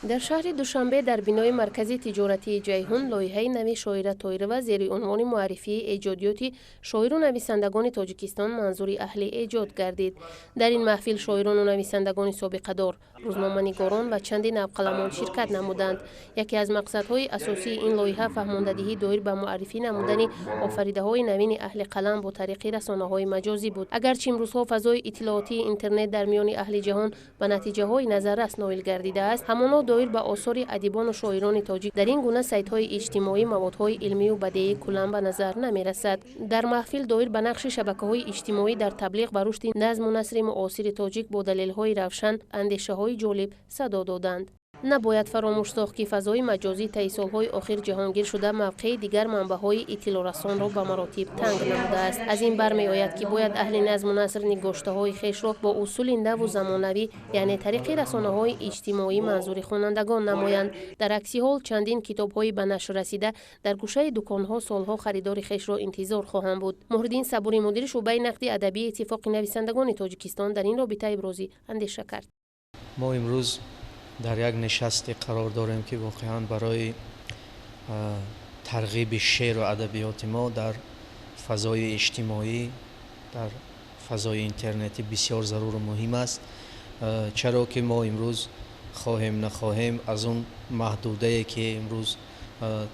Дар шаҳри Душанбе, дар бинои маркази тиҷоратии «Ҷайҳун», лоиҳаи нави Шоира Тоирова зери унвони «Муаррифии эҷодиёти шоиру нависандагони Тоҷикистон» манзури аҳли эҷод гардид. Дар ин маҳфил шоирону нависандагони собиқадор, рӯзноманигорон ва чанде навқаламон ширкат намуданд. Яке аз мақсадҳои асосии ин лоиҳа фаҳмондадиҳӣ доир ба муаррифӣ намудани офаридаҳои навини аҳли қалам бо тариқи расонаҳои маҷозӣ буд. Агарчи имрӯзҳо фазои иттилоотии интернет дар миёни аҳли ҷаҳон ба натиҷаҳои назаррас ноил гардидааст, ҳамоно доир ба осори адибону шоирони тоҷик дар ин гуна сайтҳои иҷтимоӣ маводҳои илмию бадеӣ куллан ба назар намерасад. Дар маҳфил доир ба нақши шабакаҳои иҷтимоӣ дар таблиғ ва рушди назму насри муосири тоҷик бо далелҳои равшан андешаҳои ҷолиб садо доданд. Набояд фаромӯш сохт, ки фазои маҷозӣ таи солҳои охир ҷаҳонгир шуда, мавқеи дигар манбаъҳои иттилоърасонро ба маротиб танг намудааст. Аз ин бармеояд, ки бояд аҳли назму наср нигоштаҳои хешро бо усули наву замонавӣ, яъне тариқи расонаҳои иҷтимоӣ, манзури хонандагон намоянд. Дар акси ҳол, чандин китобҳои ба нашр расида дар гӯшаи дуконҳо солҳо харидори хешро интизор хоҳанд буд. Муҳриддин Сабурӣ, мудири шӯъбаи нақди адабии Иттифоқи нависандагони Тоҷикистон, дар ин робита ибрози андеша кард. Мо имрӯз дар як нишасте қарор дорем, ки воқеан барои тарғиби шеъру адабиёти мо дар фазои иҷтимоӣ, дар фазои интернетӣ бисёр заруру муҳим аст, чаро ки мо имрӯз, хоҳем нахоҳем, аз он маҳдудае, ки имрӯз,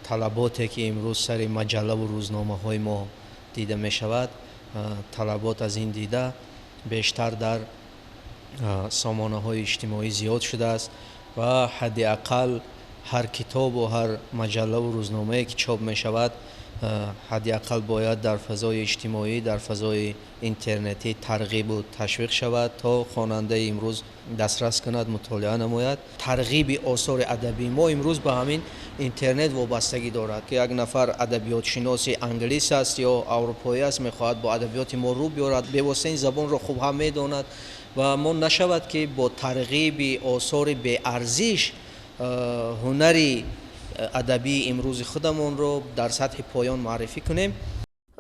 талаботе, ки имрӯз сари маҷаллаву рӯзномаҳои мо дида мешавад, талабот аз ин дида бештар дар сомонаҳои иҷтимоӣ зиёд шудааст ва ҳадди ақал ҳар китобу ҳар маҷаллаву рӯзномае, ки чоп мешавад, ҳадди ақал бояд дар фазои иҷтимоӣ, дар фазои интернетӣ тарғибу ташвиқ шавад, то хонандаи имрӯз дастрас кунад, мутолиа намояд. Тарғиби осори адабии мо имрӯз ба ҳамин интернет вобастагӣ дорад, ки як нафар адабиётшиноси англис аст ё аврупоӣ аст, мехоҳад бо адабиёти мо рӯ биёрад, бевосита ин забонро хуб ҳам медонад ва мо нашавад, ки бо тарғиби осори беарзиш ҳунари адабии имрӯзи худамонро дар сатҳи поён муаррифӣ кунем.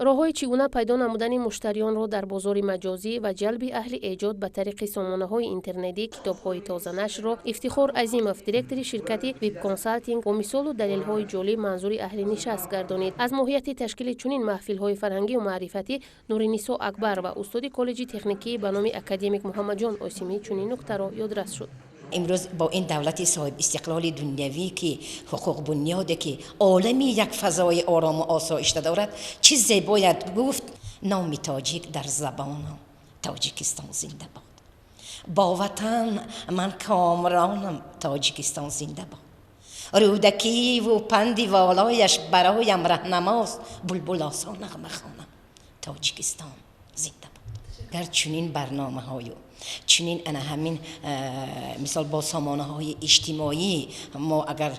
Роҳҳои чӣ гуна пайдо намудани муштариёнро дар бозори маҷозӣ ва ҷалби аҳли эҷод ба тариқи сомонаҳои интернетӣ китобҳои тозанашрро Ифтихор Азимов, директори ширкати «Вибконсалтинг», бо мисолу далелҳои ҷолиб манзури аҳли нишаст гардонид. Аз моҳияти ташкили чунин маҳфилҳои фарҳангию маърифатӣ Нуринисо Акбарова, устоди коллеҷи техникӣ ба номи академик Муҳаммадҷон Осимӣ, чунин нуктаро ёдрас шуд. Имрӯз бо ин давлати соҳибистиқлоли дунявӣ, ки ҳуқуқбунёде, ки олами як фазои орому осоишта дорад, чизе бояд гуфт: номи тоҷик дар забонам, Тоҷикистон зинда бод, бо ватан ман комронам, Тоҷикистон зинда бод, Рӯдакиву панди волояш бароям раҳнамост, булбулосо нағма хонам, Тоҷикистон зинда бод. Гар чунин барномаҳою чунин ана ҳамин мисол бо сомонаҳои иҷтимоӣ мо агар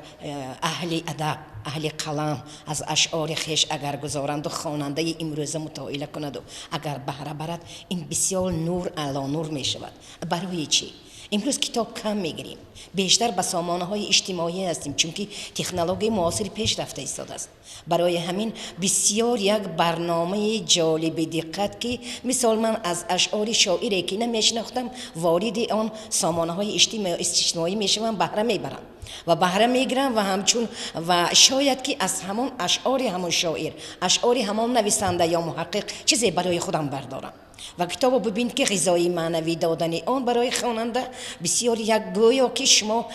аҳли адаб, аҳли қалам аз ашъори хеш агар гузоранду хонандаи имрӯза мутоила кунаду агар баҳра барад, ин бисёр нур ало нур мешавад. Барои чӣ? Имрӯз китоб кам мегирем, бештар ба сомонаҳои иҷтимоӣ ҳастем, чунки технологияи муосир пеш рафта истодааст. Барои ҳамин бисёр як барномаи ҷолиби диққат, ки мисол ман аз ашъори шоире, ки намешинохтам, вориди он сомонаҳои иҷтимоӣ мешавам, баҳра мебарам ва баҳра мегирам ва ҳамчун ва шояд ки аз ҳамон ашъори ҳамон шоир, ашъори ҳамон нависанда ё муҳаққиқ чизе барои худам бардорам. Ва китобо бибин, ки ғизои маънавӣ додани он барои хонанда бисёр як гӯё ки шумо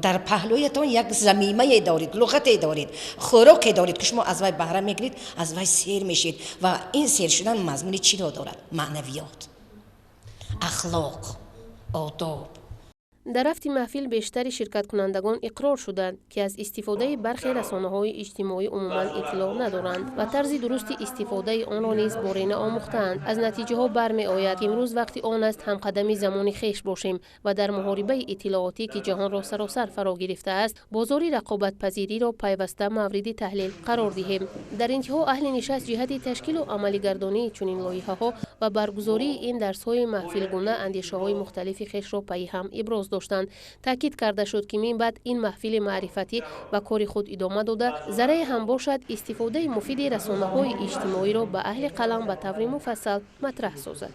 дар паҳлӯятон як замимае доред, луғате доред, хӯроке доред, ки шумо аз вай баҳра мегиред, аз вай сер мешед. Ва ин сер шудан мазмуни чиро дорад? Маънавиёт, ахлоқ, одоб. Дар рафти маҳфил бештари ширкаткунандагон иқрор шуданд, ки аз истифодаи бархе расонаҳои иҷтимоӣ умуман иттилоъ надоранд ва тарзи дурусти истифодаи онро низ боре наомӯхтаанд. Аз натиҷаҳо бармеояд, ки имрӯз вақти он аст ҳамқадами замони хеш бошем ва дар муҳорибаи иттилоотӣ, ки ҷаҳонро саросар фаро гирифтааст, бозори рақобатпазириро пайваста мавриди таҳлил қарор диҳем. Дар интиҳо аҳли нишаст ҷиҳати ташкилу амалигардонии чунин лоиҳаҳо ва баргузории ин дарсҳои маҳфилгуна андешаҳои мухталифи хешро пайи ҳам иброз доштанд. Таъкид карда шуд, ки мин баъд ин маҳфили маърифатӣ ба кори худ идома дода, заррае ҳам бошад, истифодаи муфиди расонаҳои иҷтимоиро ба аҳли қалам ба таври муфассал матраҳ созад.